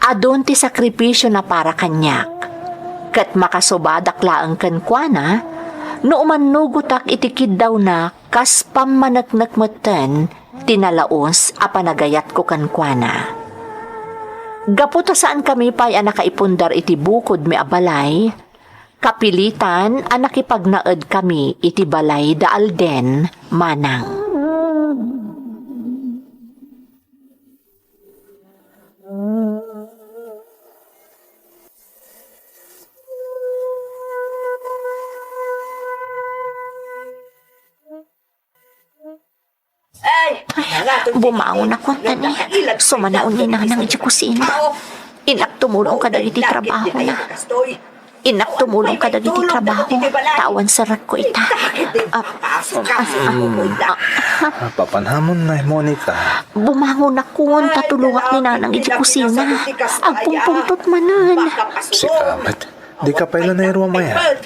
Adun ti sakripisiona para kaniak, ket makasubadak laeng kenkuana no umannugotak iti kiddawna kas pammaneknek metten ti nalaus a panagayatko kenkuana. Gapu ta saankami pay a nakaipundar iti bukodmi a balay, kapilitan a nakipagnaedkami iti balay da Alden, Manang. Bumangon ako, tani. Sumanaon ni Nanang iti kusina. Innak tumulong kadagiti trabahona. Innak tumulong kadagiti trabaho. Ta awan serrekko ita. Ah, ah, ah, ah. Papanhamon na, Monica. Bumangon ako, ta tulongak ni Nanang iti kusina. Agpungpungtot manen. Sika met. Dika pay la nairuam aya.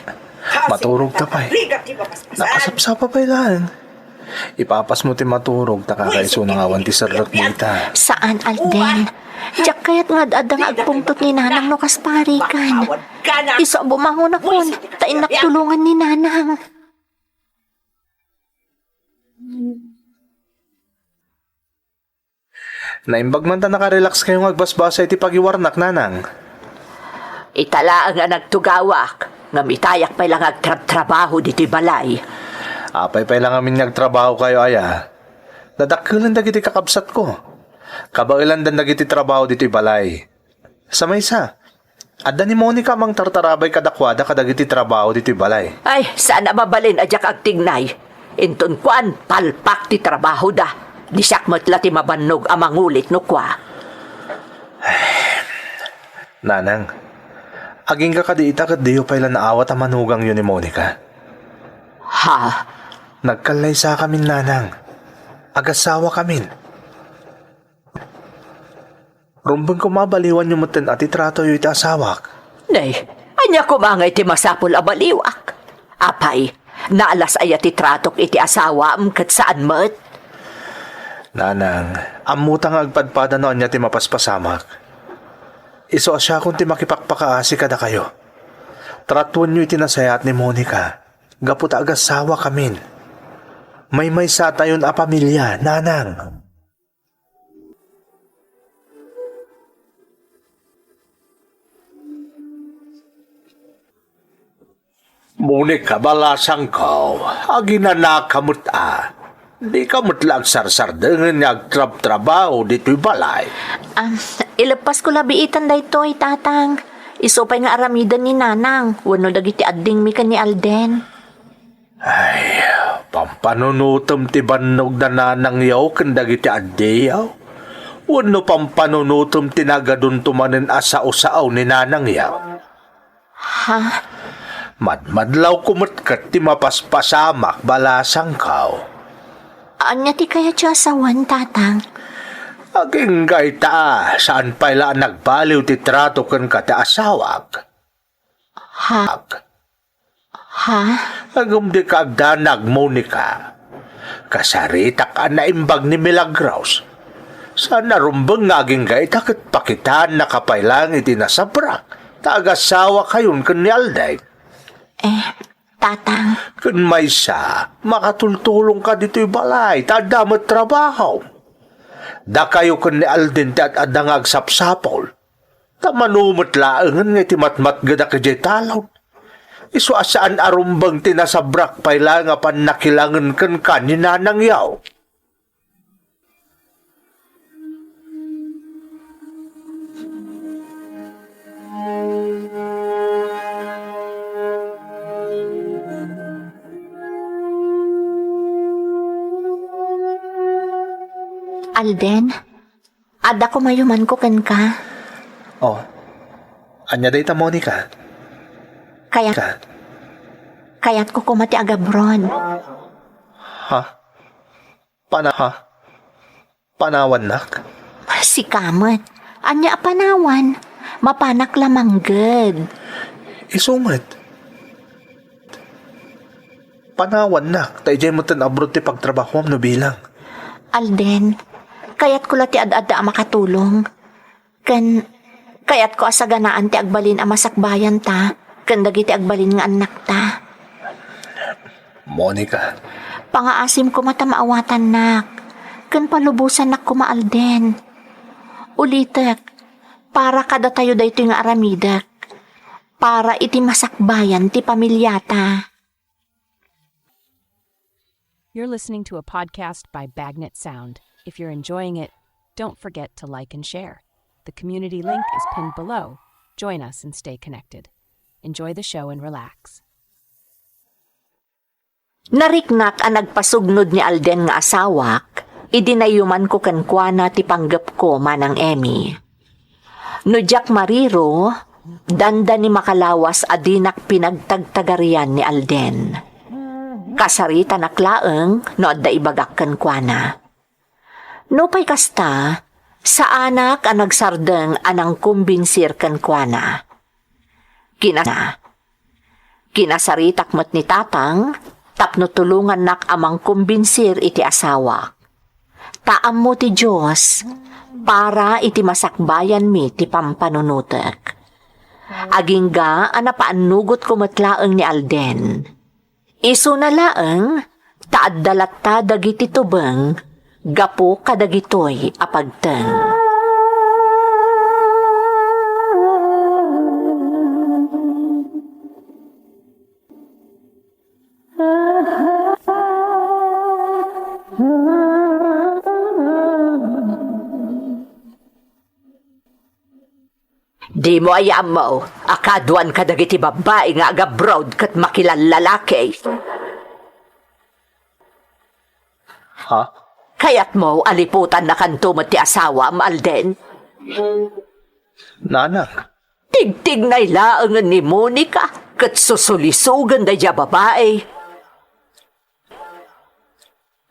Maturog ta pay. Nakasapsapa pay laeng. Ipapasmo ti maturog ta kakaisuna nga awan ti serrek dita. Saan, Alden. Diak kayat nga ad-adda nga agpungtot ni Nanang no kas parikan. Isu a bumangon ako, ta innak tulongan ni Nanang. Naimbag man ta nakarelax kayo nga agbasbasa iti pagiwarnak, Nanang. Ita laeng a nagtugawak, ngem itayak pay la nga agtrabtrabaho ditoy balay. Apay pay la ngamin nga agtrabaho kayo aya? Dadakkelen dagiti kakabsatko. Kabaelandan dagiti trabaho ditoy balay. Sa maysa, adda ni Monica a mangtartarabay kadakuada kadagiti trabaho ditoy balay. Ay, saan a mabalin a diak agtignay. Inton kuan, palpak ti trabahoda. Ni siak met la ti mabannog a mangulit no kua. Nanang, agingga kadi ita ket diyo pay la naawat a manugangyo ni Monica? Ha? Nagkallaysakamin, Nanang. Agasawakamin. Rumbeng koma a baliwanyo metten a ti tratoyo iti asawak. Nay, ania koma ngay ti masapul a baliwak? Apay, naalas aya ti tratok iti asawam ket saan met? Nanang, ammota nga agpadpada no ania ti mapaspasamak. Isu a siakon ti makipakpakaasi kadakayo. Tratuenyo iti nasayaat ni Monica, gapu ta agasawakamin. Maymaysatayon a pamilia, Nanang. Monica, balasangko, aginanaka met a. Dika met la agsarsardengen nga agtrabtrabaho ditoy balay. Ah, ileppasko la biitan daytoy, Tatang. Isu pay nga aramiden ni Nanang wenno dagiti addingmi ken ni Alden. Ay, pampanunotem ti bannog da nanangyo ken dagiti addiyo? Wenno pampanunotem ti nagadunto manen a sao-sao ni nanangyo? Ha? Madmadlawko met ket ti mapaspasamak, balasangko. Ania ti kayatyo a sawen, Tatang? Agingga ita, saan pay la a nagbaliw ti trato kenka ti asawak? Ha? Ha? Ngem dika agdanag, Monica. Kasaritak a naimbag ni Milagros. Saan a rumbeng nga agingga ita ket pakitaannaka pay laeng iti nasabrak ta agasawakayon ken ni Alden. Eh, Tatang. Ken maysa, makatultulongka ditoy balay ta adda met trabaho. Dakayo ken ni Alden ti ad-adda nga agsapsapul. Ta mano met laengen nga iti matmatgedak idiay talon, isu a saan a rumbeng ti nasabrak pay laeng a pannakilangen kenka ni nanangyo. Alden, adda kumayumanko kenka. Oh, ania dayta, Monica? Kayat, Ka? Kayatko koma ti agabroad. Ha? Pana-, ha? Panawannak? Sika met. Ania a panawan? Mapanak la mangged. Isu met. Panawannak, ta idiay metten abroad ti pagtrabahuam no bilang. Alden, kayatko la ti ad-adda a makatulong. Ken kayatko a saganaan ti agbalin a masakbayanta ken dagiti agbalin nga annakta. Monica. Pangaasim koma ta maawatannak, ken palubosannak koma, Alden. Ulitek, para kadatayo daytoy nga aramidek. Para iti masakbayan ti pamiliata. You're listening to a podcast by Bagnet Sound. If you're enjoying it, don't forget to like and share. The community link is pinned below. Join us and stay connected. Enjoy the show and relax. Nariknak a nagpasugnod ni Alden nga asawak idi nayumanko kenkuana ti panggepko, Manang Emmy. No diak mariro, dandani makalawas a dinak pinagtagtagarian ni Alden. Kasaritanak laeng no adda ibagak kenkuana. Nupay kasta, saanak a nagsardeng a nangkumbinsir kenkuana. Kina-, kinasaritak met ni Tatang tapno tulongannak a mangkumbinsir iti asawak. Ta ammo ti Dios, para iti masakbayanmi ti pampanunotek. Agingga a napaannugotko met laeng ni Alden. Isuna laeng, ta adda latta dagiti tubeng gapu kadagitoy a pagteng. Dimo aya ammo a kaduan kadagiti babbai nga agabroad ket makilallalaki? Ha? Kayatmo a liputannakanto met ti asawam, Alden? Nanang. Tigtignay laengen ni Monica ket susulisogen daydiay a babai.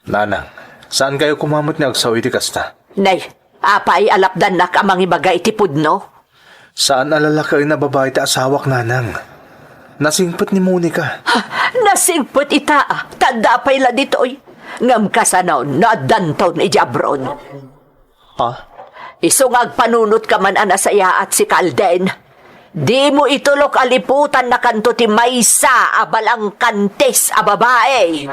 Nanang, saankayo koma met nga agsao iti kasta? Nay, apay a lapdannak a mangibaga iti pudno? Saan a lalakaen a babai ti asawak, Nanang. Nasingpet ni Monica. Ha? Nasingpet ita, ta adda pay la ditoy. Ngem kasano no addanton idiay abroad? Ha? Isu nga agpanunotka man a nasayaat, sika Alden. Dimo itulok a liputannakanto ti maysa a balangkantis a babai.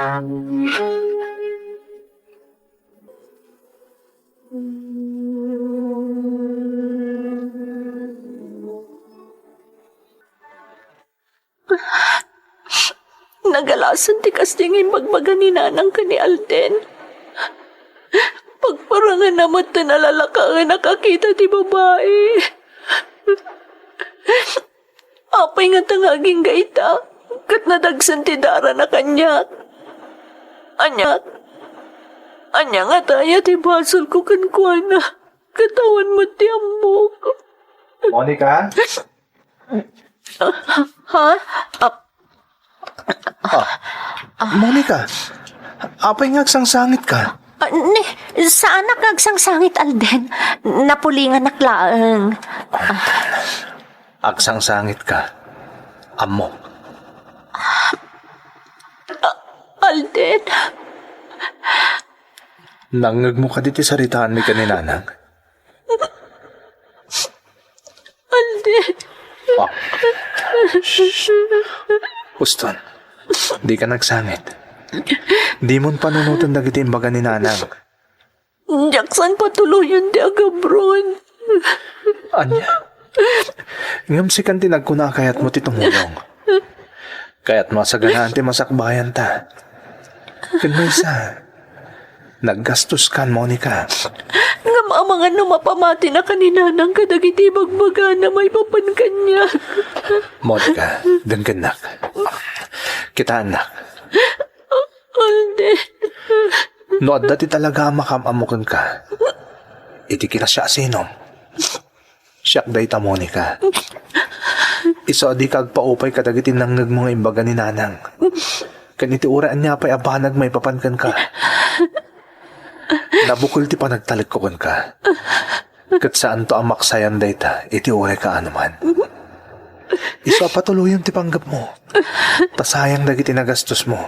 Nagalasan ti kasdi nga imbagbaga ni Nanang ken ni Alden. Pagparanganna met ta nalalakaenak a kita ti babai. Apay ngata nga agingga ita, ket nadagsen ti darana kaniak? Ania, ania ngata aya ti basolko kenkuana? Ket awan met ti ammok. Monica? Ha? Ah, Ah, Monica, apay nga agsangsangitka? Ah, ni, saanak nga agsangsangit, Alden. Napulinganak laeng. Agsangsangitka. Ammo. Ah, Alden. Nangngegmo kadi ti saritaanmi ken ni Nanang? Alden. Ah. Shh. Huston. Dika nagsangit. Dimon panunoten dagiti imbaga ni Nanang. Diak saan patuloyen ti agabroad. Ania? Ngem sikan ti nagkuna a kayatmo ti tumulong. Kayatmo a saganaan ti masakbayanta. Ken maysa, naggastos kan, Monica. Ngem amangan no mapamatinaka ni Nanang kadagiti ibagbagana maipapan kaniak. Monica, denggennak. Kitaennak. Alden. No adda ti talaga a makaam-ammo kenka, iti kinasiasinom, siak dayta, Monica. Isu a dika agpaupay kadagiti nangngegmo nga imbaga ni Nanang. Ken iti uray ania pay a banag maipapan kenka, nabukel ti panagtalekko kenka. Ket saanto a maksayan dayta iti uray kaanoman. Isu a patuloyem ti panggepmo. Ta sayang dagiti nagastosmo.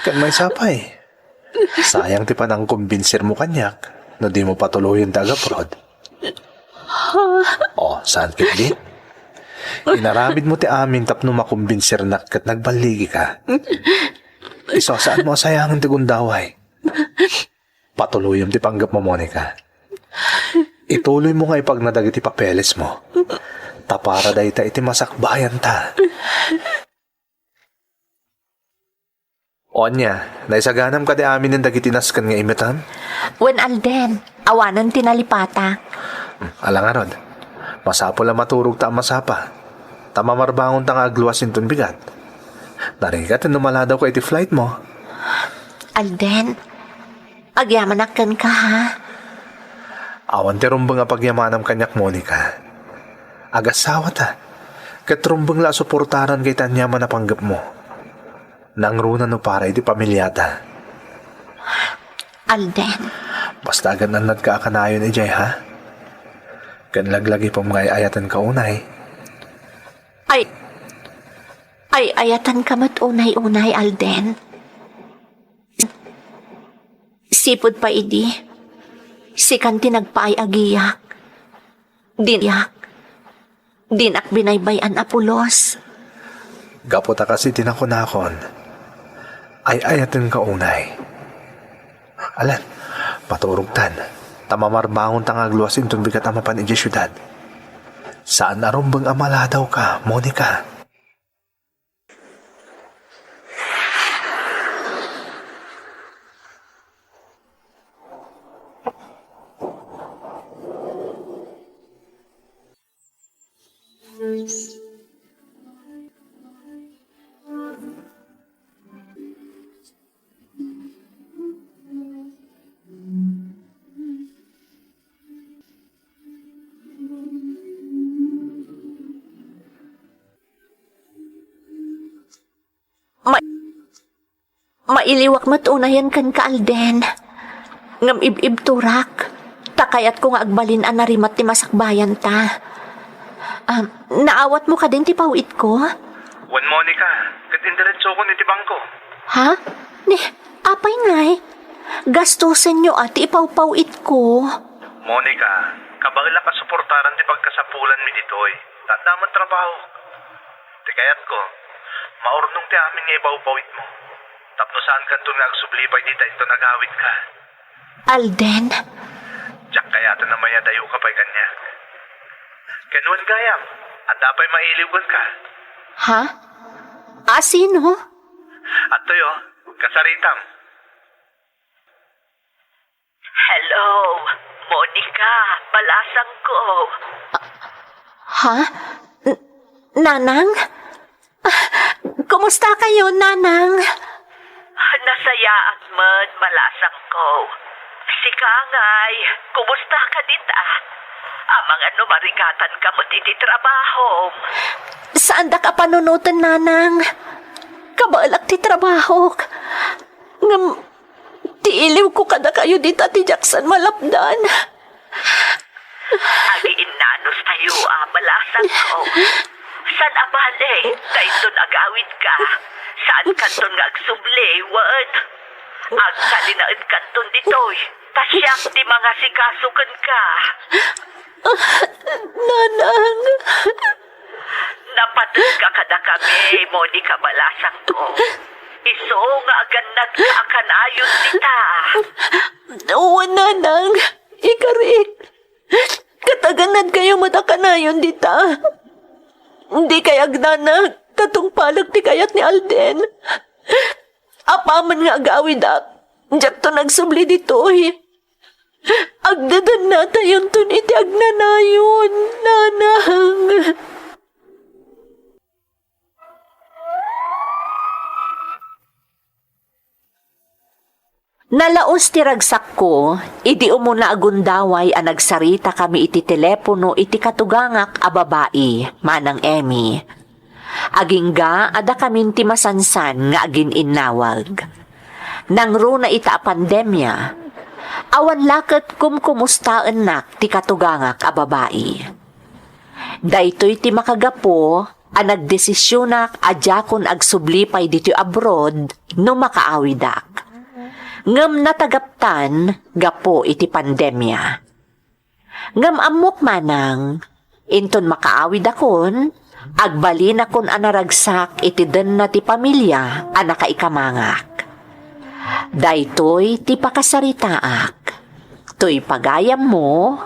Ken maysa pay, sayang ti panangkumbinsirmo kaniak no dimo patuloyen ti agaprod. O, saan ketdi? Inaramidmo ti amin tapno makumbinsirnak ket nagballigika. Isu a saanmo a sayangen ti gundaway. Patuloyem ti panggepmo, Monica. Ituloymo nga ipagna dagiti papelesmo. Ta para dayta iti masakbayanta. O ania, naisaganam kadi aminen dagiti nasken nga imetem? Wen, Alden, awanen ti nalipatak. Hmm, ala ngarud. Masapul a maturogta a masapa. Ta mamarbangonta nga agluas inton bigat. Narigat no maladawka iti flightmo. Alden, agyamanak kenka, ha? Awan ti rumbeng a pagyamanam kaniak, Monica. Agasawata. Ket rumbeng la a suportaranka iti aniaman a panggepmo. Nangruna no para iti pamiliata. Alden. Basta agan-annadka a kanayon idiay, ha? Ken laglagipem nga ay-ayatenka unay. Ay, ay-ayatenka met unay-unay, Alden. Sipud pay idi, sikan ti nagpaay-agiak. Dinak, dinak binaybay-an a pulos. Gapu ta kas iti nakunakon, ay-ayatenka unay. Alan, maturogtan, ta mamarbangonta nga agluas inton bigat a mapan idiay siudad. Saan a rumbeng a maladawka, Monica. Ma-, mailiwak met unayen kenka, Alden. Ngem ib-ibturak, ta kayatko nga agbalin a narimat ti masakbayanta. Ah, naawatmo kadin ti paw-itko? Wen, Monica, ket indiretsokon iti bangko. Ha? Ni, apay ngay? Gastusenyo a ti ipawpaw-itko. Monica, kabaelak a suportaran ti pagkasapulanmi ditoy. Ta adda met trabaho. Ti kayatko, maurnong ti amin nga ipawpawitmo. Tapno saankanton nga agsubli pay dita inton agawidka. Alden? Diak kayaten a mayadayoka pay kaniak. Ken wen gayam, adda pay mailiw kenka. Ha? A sino? Adtoy, o, kasaritam. Hello, Monica, balasangko. Ha? N-, Nanang? Ah, kumusta kayo, Nanang? Nasayaat met, balasangko. Sika ngay, kumusta ka dita? Amangan no marigatan ka met iti trabahom. Saandak a panunoten, Nanang. Kabaelak ti trabahok. Ngem, ti iliwko kadakayo dita ti diak saan malapdan. Agiinnanos tayo a balasangko. Saan a bale, ta inton agawidka, saankanton nga agsubli, wen agtalinaedkanton ditoy, ta siak ti mangasikaso kenka. Nanang. Napategka kadakami, Monica, balasangko. Isu nga agannadka a kanayon dita. Wen, Nanang. Ikarik. Ket aganadkayo met a kanayon dita. Dikay agnana ta tungpalek ti kayat ni Alden. Apaman nga agawidak, diakton agsubli ditoy. Agdadannatayonton iti agnanayon, nanang. Nalaus ti ragsakko idi umuna a gundaway a nagsaritakami iti telepono iti katugangak a babai, Manang Emmy. Agingga a dakamin ti masansan nga agin-innawag. Nangruna ita a pandemia, awan la ket kumkumustaennak ti katugangak a babai. Daytoy ti makagapu a nagdesisionak a diakon agsubli pay ditoy abroad no makaawidak. Ngem natagaptan gapu iti pandemia. Ngem ammok manang, inton makaawidakon, agbalinakon a naragsak iti denna ti pamilia a nakaikamangak. Daytoy ti pakasaritaak. Toy pagayammo,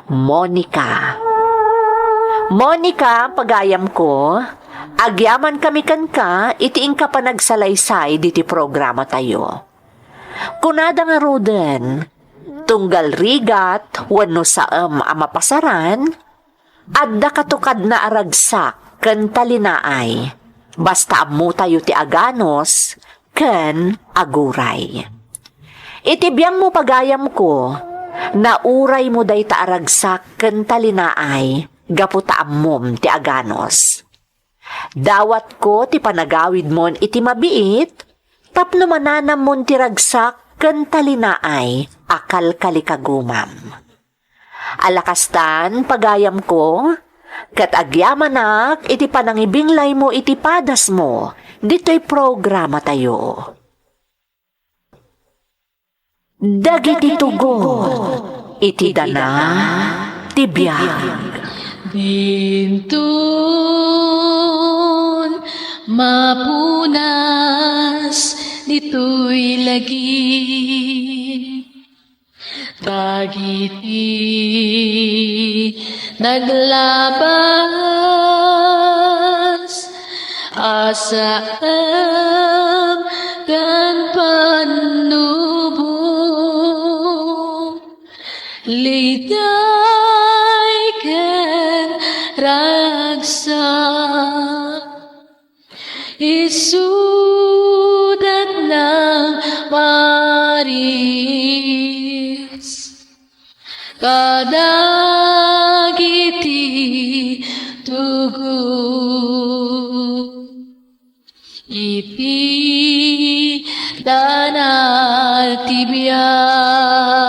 Monica. Monica, pagayamko, agyamankami kenka iti inka panagsalaysay diti programatayo. Kunada ngaruden, tunggal rigat wenno saem a mapasaran, adda katukadna a ragsak ken talinaay, basta ammotayo ti aganus ken aguray. Iti biangmo, pagayamko, nauraymo dayta a ragsak ken talinaay gapu ta ammom ti aganus. Dawatko ti panagawidmon iti mabiit tapno mananammon ti ragsak ken talinaay a kalkalikagumam. Alakastan, pagayamko, ket agyamanak iti panangibinglaymo iti padasmo ditoy programatayo. Dagiti tugot iti dana ti biag. Dinton mapunas ditoy lagi. Dagiti naglabas a saem ken pannubo, liday ken ragsak. Isudat nang maris kadagiti tugot iti dana ti biag.